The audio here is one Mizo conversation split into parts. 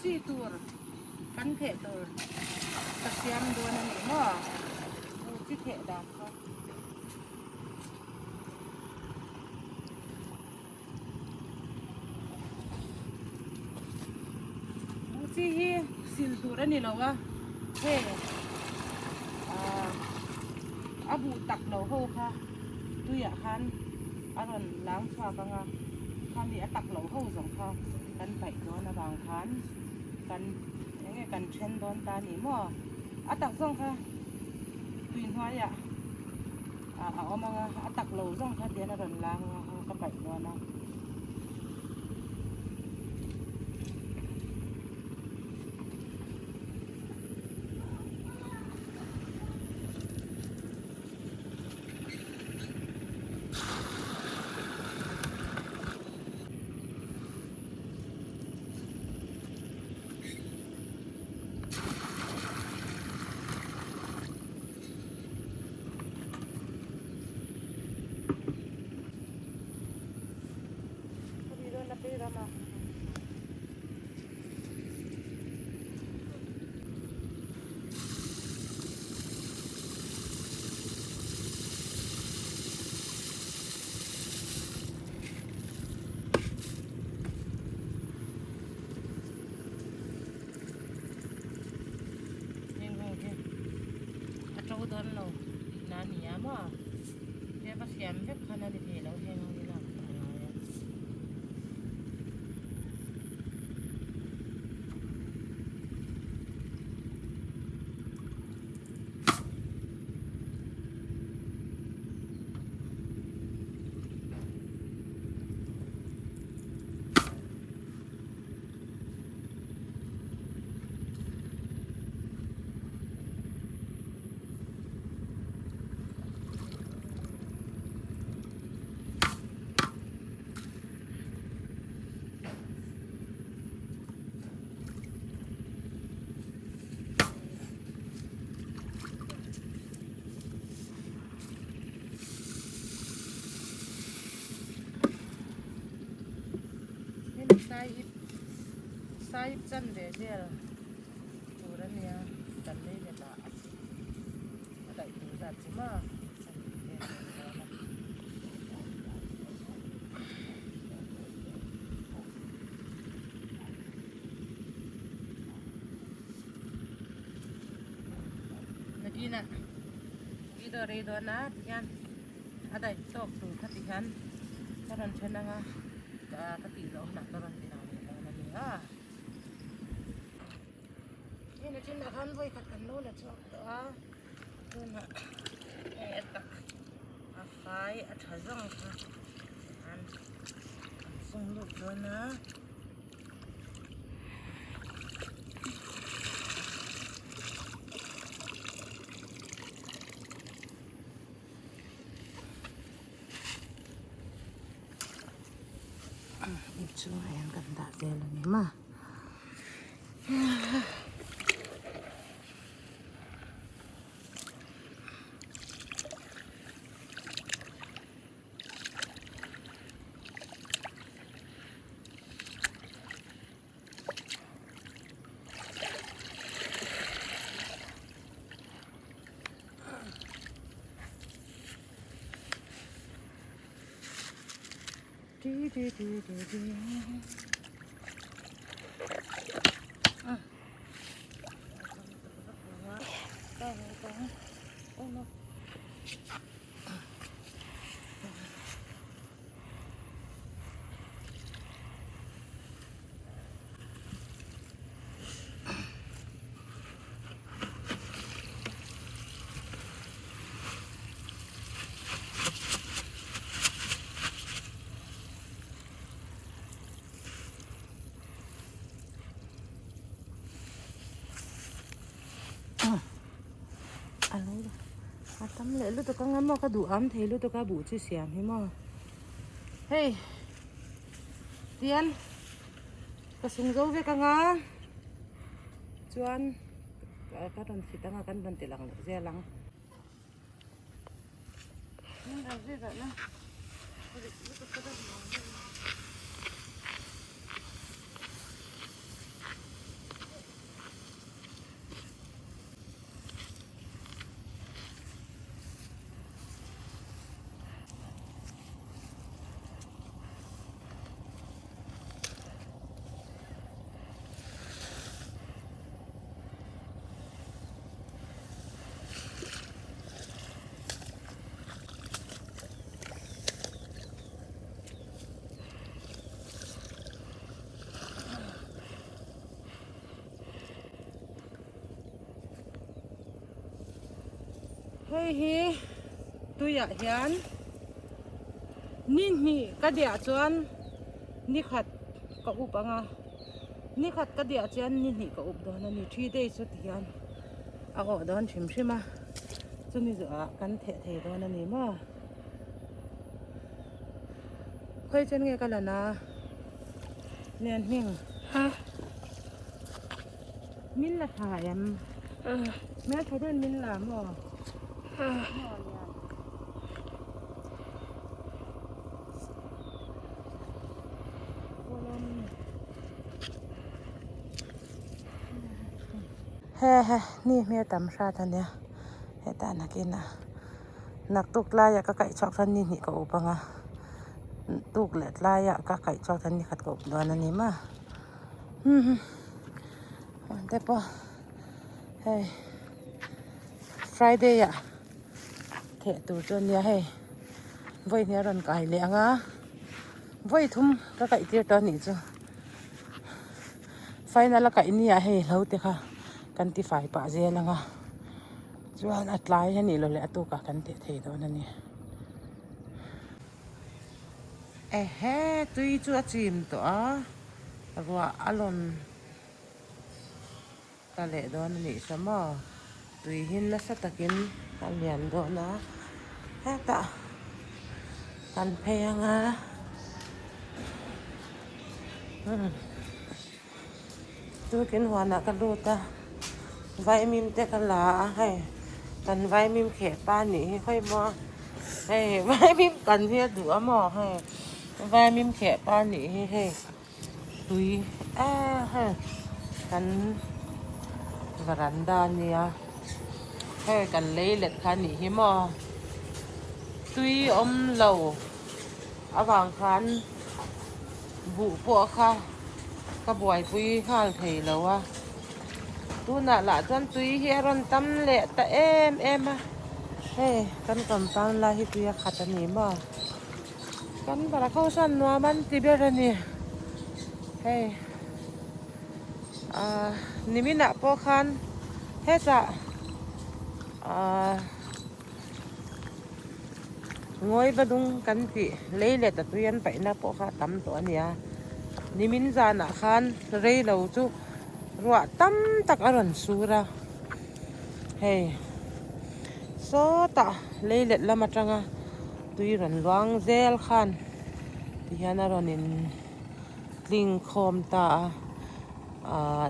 chi tur kan theh tur ka siam dawn a ni maw buh chi theh dan kha. Buh chi hi sil tur a ni lo a hei ah a buh tak lo ho kha tuiah khan a rawn lang chhuak ang a khami a tak lo ho zawng kha kan paih dawn avang khan kan eng nge kan then dawn ta a ni maw a tak zawng kha tui hnuaiah ah a awm ang a a tak lo zawng kha tihian a rawn lang a ka paih dawn a. Heng ho hi a to dawn lo tihna a ni a maw he va siam vek khan a ni thei lo heng ho hi lak a ngai a. Hemi saiip saiip chanve vel tur a nia kan lei let ah a chi a daih tur zat chi maw chanve vel a ni dawn a. Nakinah video rei dawn a tihian a daih tawk tur kha tihian ka rawn then ang a ka tih zawh hunah ka rawn ti lang leh dawn a ni a. Hei nachinah khan vawi khat kan lo la chhuak tawh a tunah hei a tak a fai a tha zawng kha an sung lut dawn a. Ip chungah hian kan dah vel a ni maw. A tam leh lutuk anga maw ka duh am thei lutuk a buh chi siam hi maw hei tian ka sung zo vek anga chuan ka rawn fit anga kan rawn ti lang leh zel ang. Hei hi tuiah hian ni hnih ka diah chuan ni khat ka up ang a, ni khat ka diah chuan ni hnih ka up dawn a ni. Three days chu ti hian a awh dawn hrim hrim a, chumi zawhah kan theh thei dawn a ni maw. Khawi chen nge ka lan a? Nen hming. Ha. Min la tha em? Hmel tha deuhin min la maw? Ha. Maw lian. Follow me. He he ni hmel tam hrat ania hetah nakinah. Naktuk laiah ka kaih chhuak chuan ni hnih ka up ang a, tuk leh tlaiah ka kaih chhuak chuan ni khat ka up dawn a ni maw. Huan te pawh hei Friday ah theh tur chu a nia hei vawi hnih a rawn kai leh ang a, vawi thum ka kaih tir tawh a nih chu. Final a kaih ni ah hei hlo te kha kan ti fai pah zel ang a. Chuan a tlai a nih loh leh a tukah kan teh thei dawn a ni. Ehe tui chu a chim tawh a, ruah a lawn ta leh dawn a nih saw maw. Tui hi nasa takin a lian dawn a, hetah kan phei ang a. Tukin huanah ka lut a, vaimim te ka la a hei kan vaimim kheh pa nih hi khawi maw hei vaimim kan hi a duh a maw hei vaimim kheh pa nih hi hei tui eee hei kan varanda a nia hei kan lei let kha nih hi maw tui awm lo avang khan. Buh pawh kha ka buaipui nghal thei lo a, tunah lah chuan tui hi a rawn tam leh ta em em a, hei kan compound lai hi tui a khat a ni maw, kan bara kho sawn nuam an ti ber a ni, hei ahh niminah pawh khan hetah ahh. Ngawi va dung kan tih lei leh ta tui an paihna pawh kha a tam tawh a nia. Nimin zanah khan rei lo chu ruah tam tak a rawn sur a, hei sawtah lei let lam atanga tui rawn luang zel khan tihian a rawn in tling khawm ta a, ah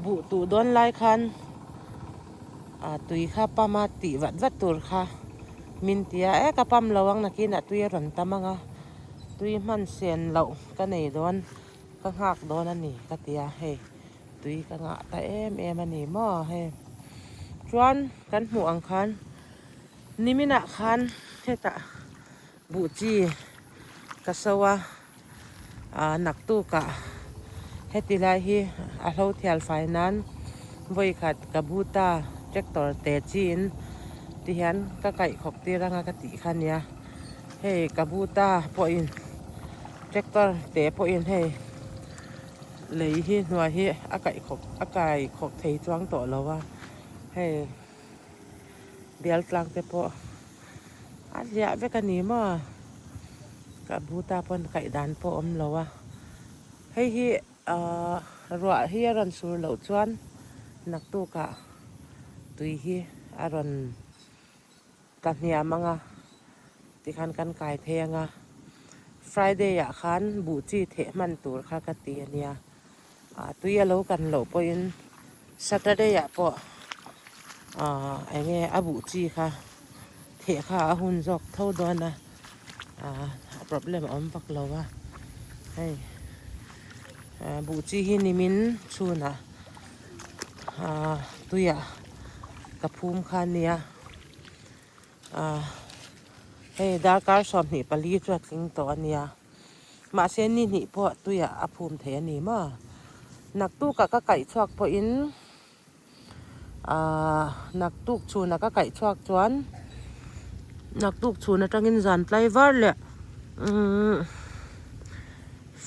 buh tuh dawn lai khan. Ah tui kha pump a tih vat vat tur kha min ti a, e ka pump lo ang nakinah tui a rawn tam ang a, tui hman sen loh ka nei dawn ka nghak dawn a ni ka ti a, hei tui ka ngah ta em em a ni maw hei chuan kan hmuh ang khan niminah khan hetah buh chi ka so a. ah naktukah heti lai hi a hlo thial fai nan vawi khat ka buta tractor te chin ti hian ka kaih khawp tir anga ka tih kha nia hei ka buta pawhin tractor te pawhin hei lei hi hnuai hi a kaih khawp a kai khawp thei chuang tawh lo a hei bial tlang te pawh. A hliah vek a ni maw? Ka buta pawn kaih dan pawh a awm lo a, hei hi ahh ruah hi a rawn sur loh chuan naktukah tui hi a rawn tla hniam ang a, tikhan kan kai phei ang a, Friday ah khan buh chi theh hman tur kha ka ti a nia, ah tui a lo kan loh pawhin Saturday ah pawh ah eng nge a buh chi kha theh kha a hun zawk tho dawn a ah problem a awm vak lo a hei ah buh chi hi nimin chhunah ah tuiah ka phum kha a nia ah hei darkar 24 chu a tling tawh a nia. Mahse ni hnih pawh tuiah a phum thei a ni maw? Naktukah ka kaih chhuak pawhin aah naktuk chhunah ka kaih chhuak chuan naktuk chhun atangin zan tlai var leh umm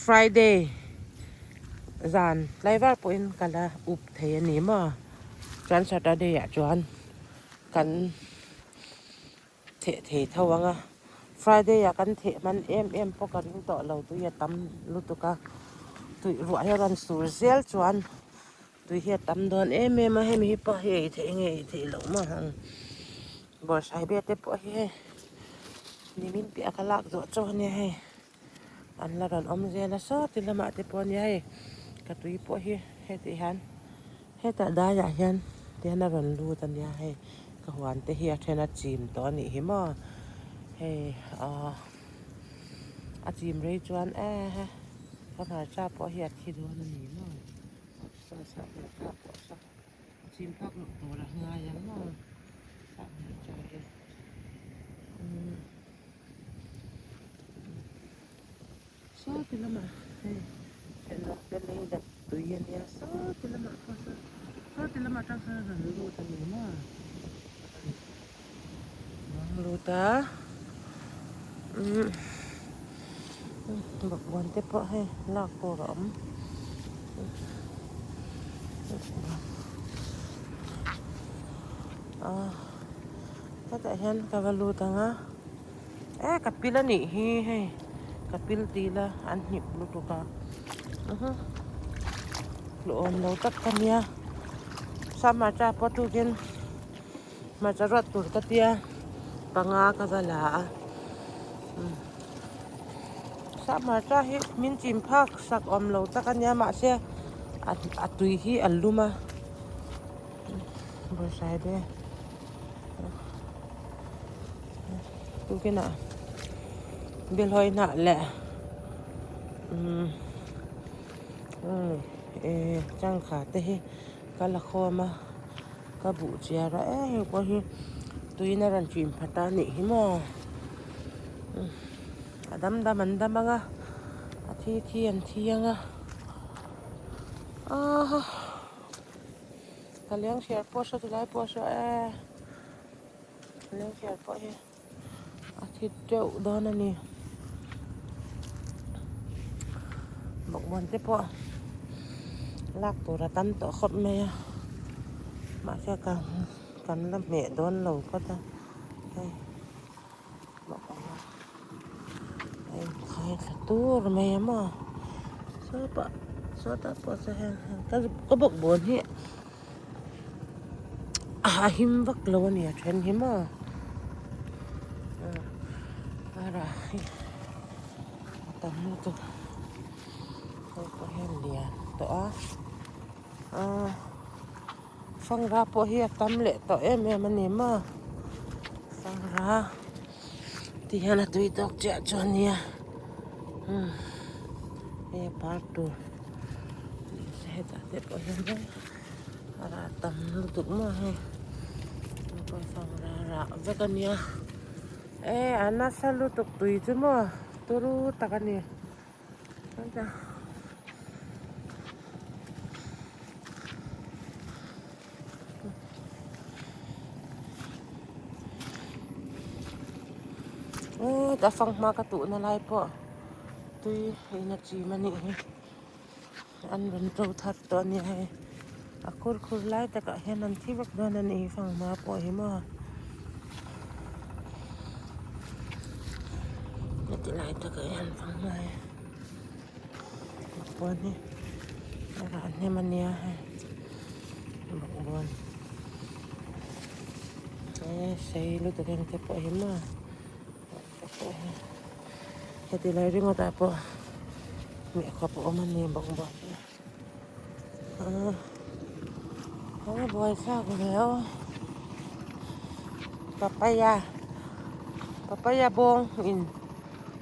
Friday zan tlai var pawhin ka la up thei a ni maw? Chuan Saturday ah chuan kan. Theh thei tho ang a, Friday ah kan theh hman em em pawh ka ring tawh lo tui a tam lutuk a, tui ruah hi a rawn sur zel chuan tui hi a tam dawn em em a, hemi hi pawh hi ei theih nge ei theih loh maw ang bawrhsaibe te pawh hi hei nimin piah ka lak zawh chauh a nia hei an la rawn awm zel a sawti lamah te pawh a nia hei ka tui pawh hi heti hian. Hetah daiah hian tihian a rawn lut a nia hei ka huan te hi a then a chim tawh a nih hi maw hei ahh a chim rei chuan eh ka hmarcha pawh hi a thi dawn a ni maw saw sah hmarcha pawh saw a chim phak loh tur a ngai ang maw sah hmarcha hi umm Saw ti lamah hei thenawm te lei dat tui a nia saw ti lamah pawh sawn saw ti lamah atang sawn a rawn lut a ni maw a rawn lut a umm bawkbawn te pawh hei lak tur a awm a hetah hian ka va lut ang a. Eh ka pil a nih hi hei ka pil ti ila an hnip lutuk a hlauhawm lo tak ka nia hmarcha pawh tukin hmarcha ruat tur ka tia panga ka va la a hmarcha hi min chim phak sak awm lo tak a nia mahse a tui hi a lum a bawrhsaibe. Tukinah bialhawi hnah leh umm eh changkha te hi ka la khawm a ka buh chiar a eh hei pawh hi tuiin a rawn chim phat a nih hi maw a dam dam an dam ang a a thi thi an thi ang a aa. Ka leng hriar pawh saw tilai pawh saw e leng hriar pawh hi a thi teuh dawn a ni bawkbawn te pawh lak tur a tam tawh khawp mai a mahse kan kan la hmeh dawn lo phawt a hei bawkbawn a inkhai thla tur mai a maw sawpa sawtah pawh saw hian ka bawkbawn hi a him vak lo a ni a then hi maw a rah hi a tam lutuk hei pawh hian lian tawh a aaa. Fangra pawh hi a tam leh tawh em em a ni maw fangra ti hian a tui tawk chiah chu a nia umm hei a par tur hetah te pawh hian a rah tam lutuk maw hei fangra rah vek a nia e a nasa lutuk tui chu maw turu tak a ni. A fanghma ka tuhna lai pawh tui in a chim a nih hi an rawn to thar tawh a nia hei a khur khur lai takah hian an thi vek dawn a nih hi fanghma pawh hi maw. Heti lai takah hian fanghma hi bawkbawn hi a rah hnem a nia hei bawkbawn he sei lutuk ang te pawh hi maw te pawh hi heti lai ringawt ah pawh lehkha pawh a awm a ni bawkbawn hi a buaithlak ve aw papaya papaya bawng in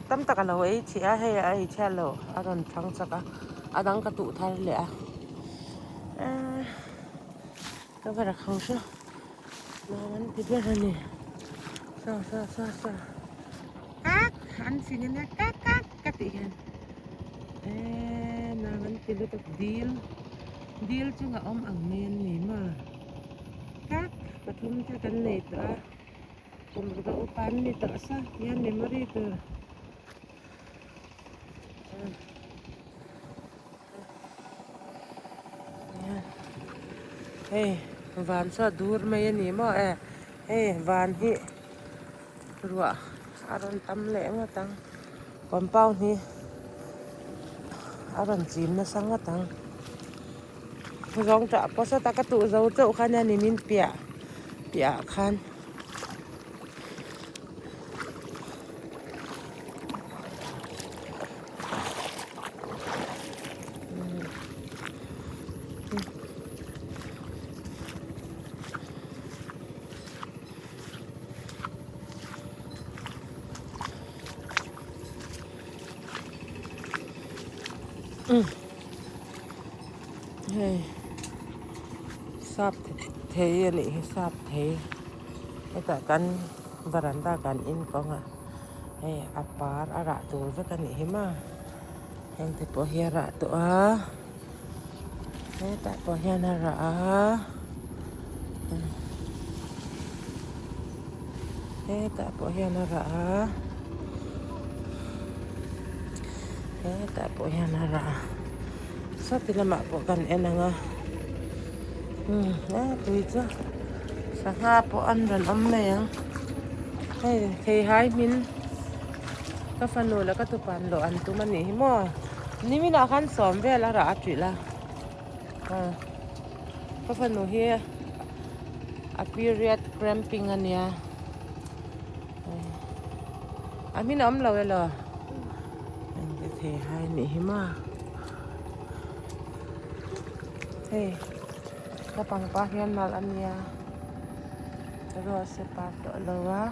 tam tak a lo ei chhiah a hei a ei chhiat loh a rawn thang chak a a dang ka tuh thar leh a eee ka va rak ho hria nuam an ti ber a ni saw saw saw saw kak an fing ania kak kak ka tih hian eee nuam an ti lutuk dil dil chunga awm ang mai an ni maw kak pathum te kan nei tawh a kum ruk a upa an ni tawh sa hian memory tur hei van saw dur mai a ni maw e hei van hi. Ruah a rawn tam leh ngawt ang. Compound hi a rawn chim nasa ngawt ang. Zawng tah pawh sawta ka tuh zo chauh kha nia nimin piah piah ah khan. Hei sap thei a nih hi sap thei hetah kan varanda kan in kawng a hei a par a rah tur vek a nih hi maw heng te pawh hi a rah tawh a hetah pawh hian a rah a hetah pawh hian a rah a hetah pawh hian a rah a sawti lamah pawh kan en ang a umm a tui chu sangha pawh an rawn awm mai ang hei theihai hmin ka fanu leh ka tupa an lawh an tum a nih hi maw niminah khan sawm vel a rah a ṭilh a ka fanu hi a period cramping a nia a hmin a awm lo elaw engti thei hai nih hi maw hei ka pangpar hian nalh a nia rose par tawh lo a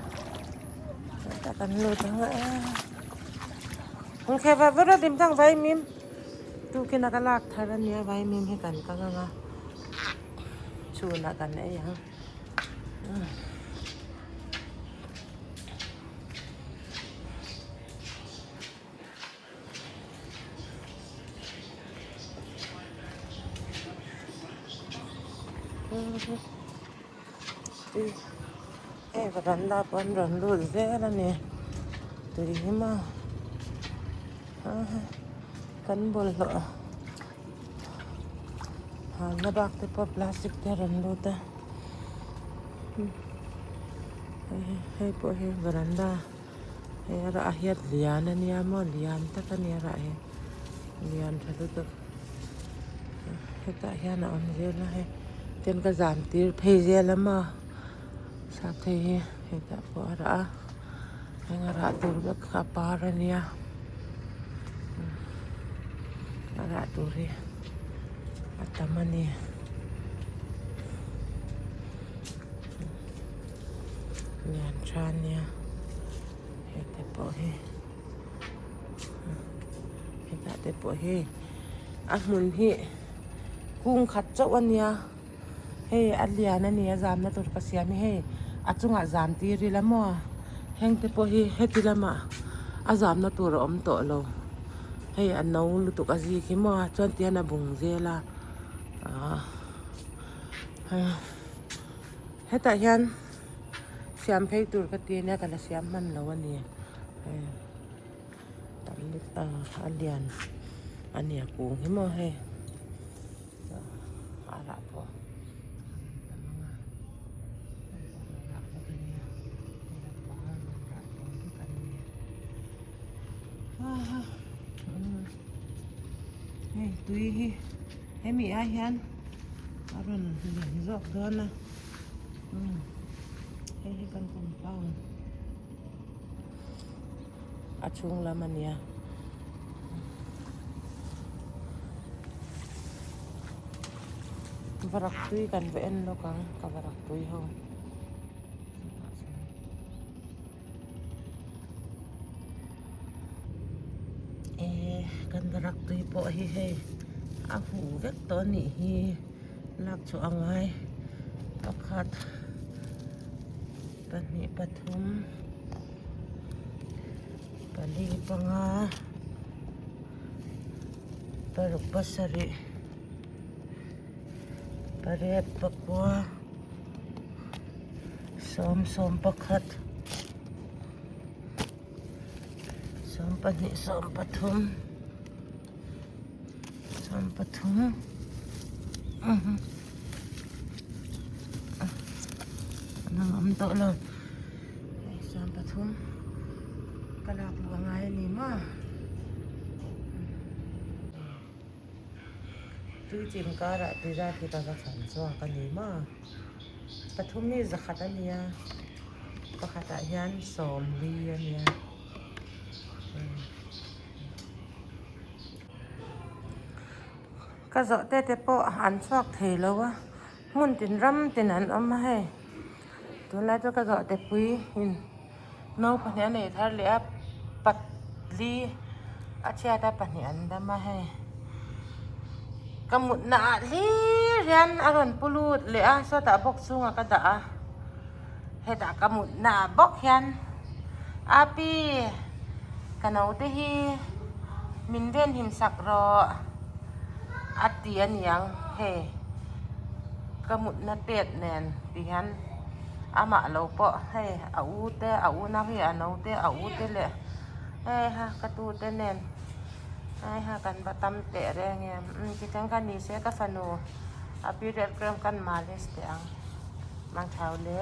hetah kan lut ang a khe va va dim thang vai mim. Tukin a ka lak thar a nia vaimim hi kan kang ang a chhunah kan ei ang. Hei varanda pawh an rawn lut zel a ni tui hi maw kan bawlhhlawh halna bak te pawh plastic te a rawn lut a hei pawh hi varanda hei a rah hian lian a nia maw lian tak a ni a rah hi lian tha lutuk hetah hian a awm zel a hei ten ka zam tir phei zel a maw sap thei hi hetah pawh a rah a heng a rah tur vek kha a par a nia a rah tur hi a tam a ni. Lian tha ania hete pawh hi hetah te pawh hi a hmun hi kung khat chauh ania hei a lian a ni a zamna tur ka siam hi hei a chungah zam tir ila maw heng te pawh hi heti lamah a zamna tur a awm tawh lo hei a no lutuk a zik hi maw chuan tihian a bung zel a ahh. Hetah hian siam phei tur ka ti ania ka la siam hman lo a ni hei tam a lian a nia kung hi maw hei a rah pawh hei tui hi hemi ah hian a rawn lian zawk dawn a umm hei hi kan compound a chhung lam a nia varak tui kan va en lawk ang ka varak tui ho. Ehh kan varak tui pawh hi hei a huh vek tawh a nih hi lak chhuah a ngai pakhat pahnih pathum pali panga paruk pasarih pariat pakua. Sawm sawm pakhat sawm pahnih sawm pathum sawm pathum an awm tawh lo sawm pathum. maw. Tui chim karah ti zat hi ka va thlan chhuak a ni maw. Pathum hi zakhat a nia, pakhatah hian sawmli a nia. Ka zawh te te pawh an chhuak thei lo a, hmun tin ram tin an awm a hei. Tunlai chu ka zawh te pui in naupahnih a nei thar leh a, pali a chhiat a pahnih an dam a hei. Ka mutna ah hlir hian a rawn pu lut leh a, sawtah bawk chhungah ka dah a, hetah ka mutna ah bawk hian api ka naute hi min venhim sak rawh a ti a niang hei ka mutna pet nen ti hian amah lo pawh hei a u te a unau hi a naute a u te leh hei ha ka tu te nen hei ha kan va tam teh reng em tichuan kha ni se ka fanu a period gram kan malis teh ang mang thau le.